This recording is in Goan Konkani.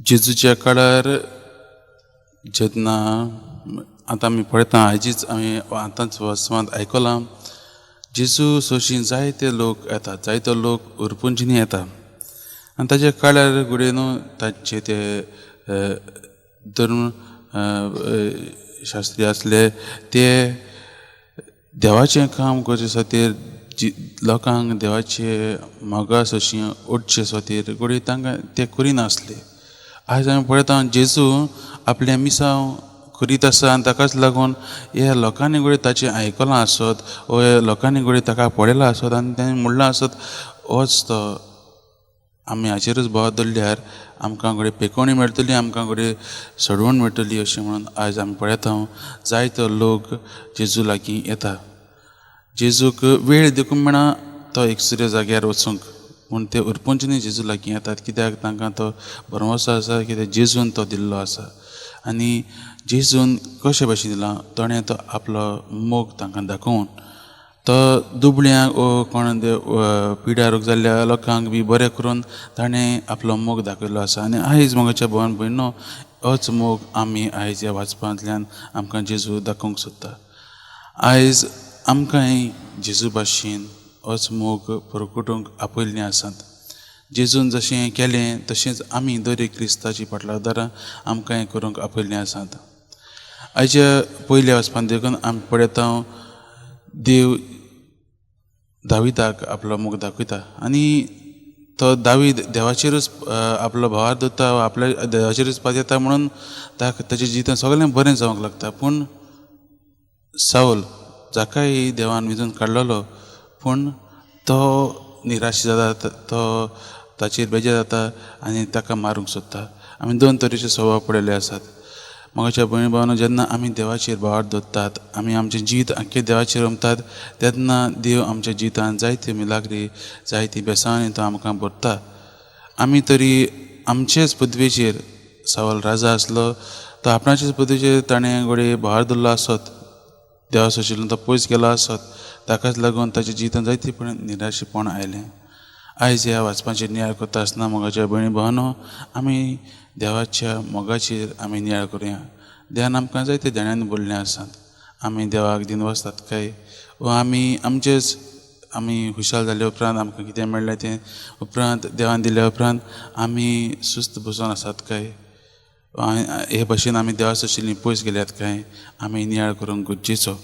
जेजूच्या काळार जेन्ना आतां आमी पळयता, आयजीच आमी आतांच वाचपांत आयकलां, जेजू सोशी जायते लोक येतात, जायते लोक उरपुंजनी येता आनी ताच्या काळार घडये न्हू ताचे ते धर्म शास्त्री आसले, ते देवाचें काम करचे खातीर, लोकांक देवाचे मोगा सोशी ओडचे खातीर घडये तांकां ते करिनासले. आयज आमी पळयता, जेजू आपलें मिसांव करीत आसा आनी ताकाच लागून ह्या लोकांनी घडये ताचें आयकलां आसत वो ह्या लोकांनी घडये ताका पळयलां आसत आनी तेणें म्हणलां आसत, होच तो, आमी हाचेरूच भाव धरल्यार आमकां घडये पेकोवणी मेळटली, आमकां घडये सोडवण मेळटली अशें म्हणून आयज आमी पळयता, जायतो लोक जेजू लागीं येता. जेजूक वेळ देखून मेळना तो एकसुऱ्या जाग्यार वचूंक, पूण ते उरपुंजनी जेजू लागीं येतात, कित्याक तांकां तो भरवंसो आसा, कित्याक जेजून तो दिल्लो आसा. आनी जेजून कशे भशेन दिला? ताणें तो आपलो मोग तांकां दाखोवन, तो दुबळ्यांक वो कोण पिड्यार जाल्ल्या लोकांक बी बरें करून ताणें आपलो मोग दाखयल्लो आसा. आनी आयज मोगाच्या भोवन भयणो, होच मोग आमी आयज ह्या वाचपांतल्यान आमकां जेजू दाखोवंक सोदता. आयज आमकांय जेजू भाशेन होच मोग परगटूंक आपयल्लीं आसात. जेजून जशें केलें तशेंच आमी दर एक क्रिस्ताची पाटलादारां आमकांय करूंक आपयल्लीं आसात. आयच्या पयल्या वाचपान देखून आमी पळयता, देव दाविदाक आपलो मोग दाखयता आनी तो दावीद देवाचेरूच आपलो भावार्थ दवरता, आपल्या देवाचेरूच पातयेता म्हणून ताका ताच्या जिवितांत सगळें बरें जावंक लागता. पूण सावल, जाकाय देवान विजून काडलेलो, पूण तो निराश जाता, तो ताचेर बेजार जाता आनी ताका मारूंक सोदता. आमी दोन तरेचे स्वभाव पळयल्ले आसात. मोगाच्या भयण भावांनो, जेन्ना आमी देवाचेर भावार्थ दवरतात, आमी आमचें जिवीत आख्खें देवाचेर रोमतात, तेन्ना देव आमच्या जिवितांत जायत्यो मिलाग्री, जायती बेसांवांनी तो आमकां भरता. आमी तरी आमचेच पदवेचेर, सावल राजा आसलो, तो आपणाचेच पदवेचेर ताणें घडये भावार्थ दवरलो आसत, देवा सोशिल्लो तो पयस गेलो आसत, ताकाच लागून ताच्या जिवितांत जायते पण निराशेपण आयलें. आयज ह्या वाचपाचेर नियाळ करता आसतना, मोगाच्या भयणी भावांनो, आमी देवाच्या मोगाचेर आमी नियाळ करुया. देवान आमकां जायते देण्यान भरलें आसात. आमी देवाक दिनवासतात काय वा आमी आमचेच आमी खुशाल जाल्या उपरांत, आमकां कितें मेळ्ळें तें उपरांत, देवान दिल्या उपरांत आमी सुस्त बसून आसात काय, हे भशेन आमी देवा सोशिल्लीं पयस गेल्यात काय, आमी नियाळ करूंक गरजेचो.